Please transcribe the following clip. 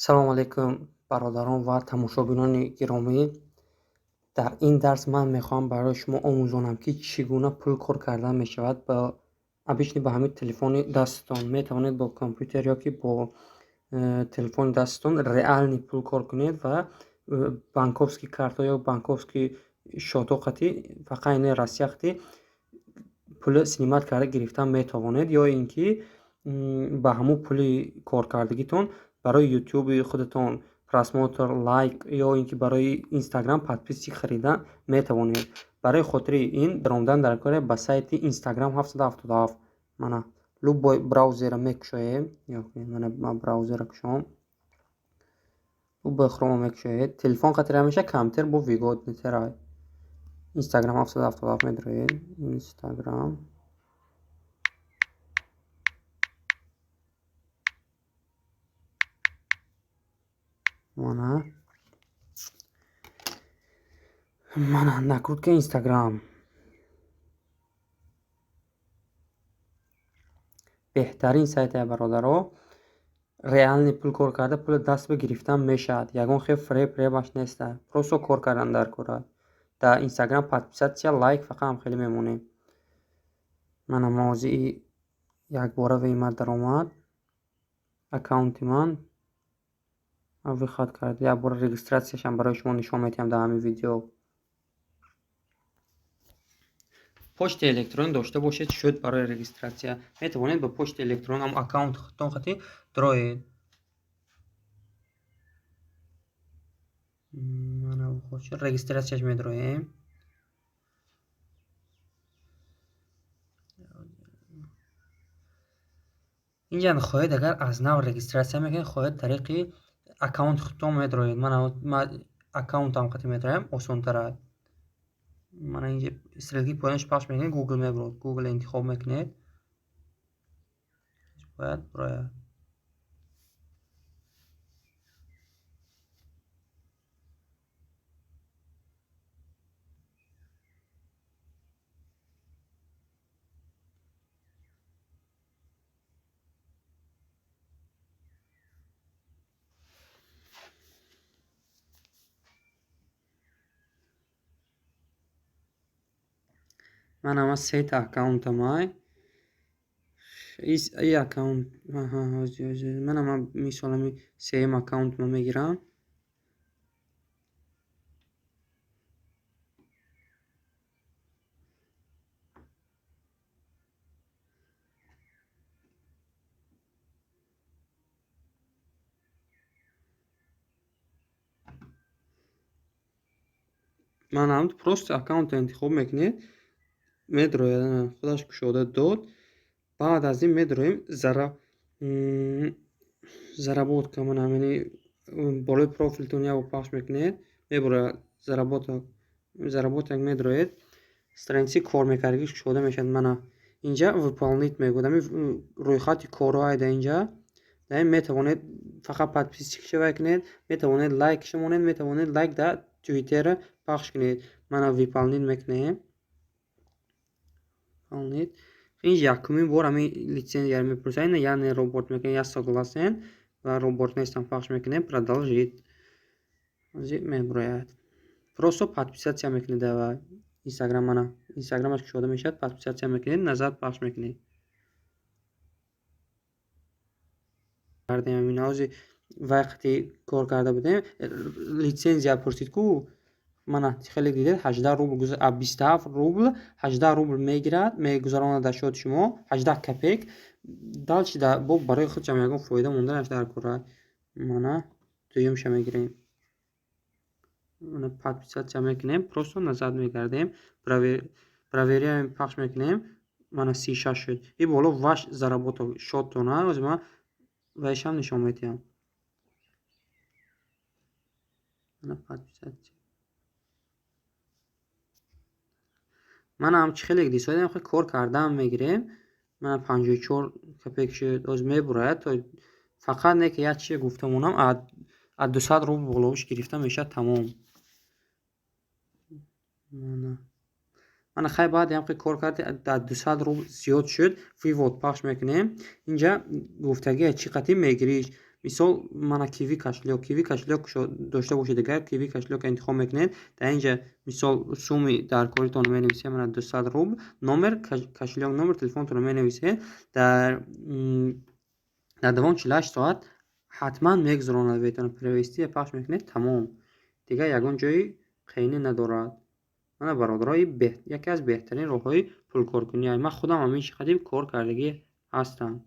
Салому алайкум, бародарон ва тамошобинони гиромӣ. Дар ин дарс ман мехоҳам барои шумо омӯзонам, ки чӣ гуна пул кор кардан мешавад ба обычный, ба ҳамин телефони дасттон. Метавонед бо компютер ё ки бо телефони дасттон реальный пул кор кунед ва банковский картҳо ё банковский счётҳо қатӣ, фақат инаи Россия қатӣ пули снимать карда гирифтан метавонед, ё ин ки ба ҳамун пули коркардагитон барои ютуби худатон просмотр, лайк ё ин ки барои Инстаграм подписчик харидан метавонед. Барои хотири ин даромадан дар кор ба сайти Инстаграм 777, мана, любой браузерро мекушоем. Мана, ман браузерро кушом, любой хрома мекушоед, телефон қатира меша, компютер бо выгодныйтара. Инстаграм 777 медроед, Инстаграм. Мана, накрутка Инстаграм. Беҳтарин сайте, бародаро, реальный пул кор карда, пули даст ба гирифтан мешавад. Ягон хел фиреб ребаш неста, просто кор кардан дар кора. Дар Инстаграм подписаться, лайк фақат ҳам хеле мемонем. Мана, мавзӯи якбора веймад даромад аккаунти ман, выход кард. Якбора регистрацияшам барои шумо нишон медиҳам дар ҳамин видео. Почтаи электронӣ дошта бошед, шуд барои регистрация. Метавонед ба почтаи электрон ҳам аккаунти худтон қатӣ дроед. Мана, регистрацияш медроем. Инҷа хоҳед, агар аз нав регистрация мекунед, хоҳед, тариқи аккаунти худтон медроед. Мана, аккаунтам қатӣ медроям, осонтар аст. Мана, инҷа стрелки поёнаш пахш мекунед, Google мебурад, Google интихоб мекунед, бояд бурояд. Мана, ман сета аккаунтамай. И аккаунт, мана, ман мисол ҳами сеюм аккаунтма мегирам. Мана, просто аккаунтро интихоб мекунед, медрояд, худаш кушода дод. Баъд аз ин медроем заработка. Мана, ҳамини болои профилтон як бор пахш мекунед, мебурояд заработок. Заработок медроед, страницаи кор мекардагиш кушода мешавад. Мана, инҷа выполнить мегӯяд, ҳамин рӯйхати корҳо дар инҷа. Дар ин метавонед фақат подписчик шавай кунед, метавонед лайк шамонед, метавонед лайк дар Твиттер пахш кунед. Мана, выполнить мекунем, выполнить. Ин якумин бор ҳамин лицензияро мепурсад. Ина, я не робот мекунем, я согласен ва робот нестам пахш мекунем, продолжить. Ҳозир мебурояд. Просто подписаться мекунед дар Инстаграм. Мана, Инстаграмаш кушода мешавад, подписаться мекунед, назад пахш мекунед. Кардем ҳамин ҳозир, вақте кор карда будем, лицензия пурсид ку. Мана, хеле дидед, 18 рубл, 27 рубл, 18 рубл мегирад, мегузаронад дар счёти шумо, 18 копеек. Дальше бо барои худшам ягон фоида монданаш дар кора. Мана, дуюмша мегирем, подписаться мекунем, просто назад мегардем, проверяем пахш мекунем. Мана, 36 шуд. И боло ваш заработок счётона ҳозир ман вайшам нишон медиҳам. Мана, подписаться. Мана, ҳам чӣ хеле дисоидем, хел кор кардаам мегирем. Мана, 54 копеек шуд, ҳозир мебурояд. То фақат не ки як чизе гуфта монам, аз 200 рубл боловиш гирифта мешавад, тамом. Мана, хай, баъд ҳам кор карди, дар 200 рубл зиёд шуд, вывод пахш мекунем. Инҷа гуфтагия чӣ қатӣ мегириш. Мисол, мана Киви кошелёк, Киви кошелёк дошта бошед, агар Киви кошелёк интихоб мекунед, дар ин ҷа, мисол, сумми даркоритонро менависед, мана 200 рубл, номер кошелёк, номер телефонтонро менависед, дар давоми 48 соат ҳатман мегузаронад ветона, перевести пахш мекунед, тамом. Дигар ягон ҷои қиинӣ надорад. Мана, бародаро, яке аз беҳтарин роҳҳои пулкоркунӣ. Ман худам ҳамин қадим кор кардагӣ ҳастам.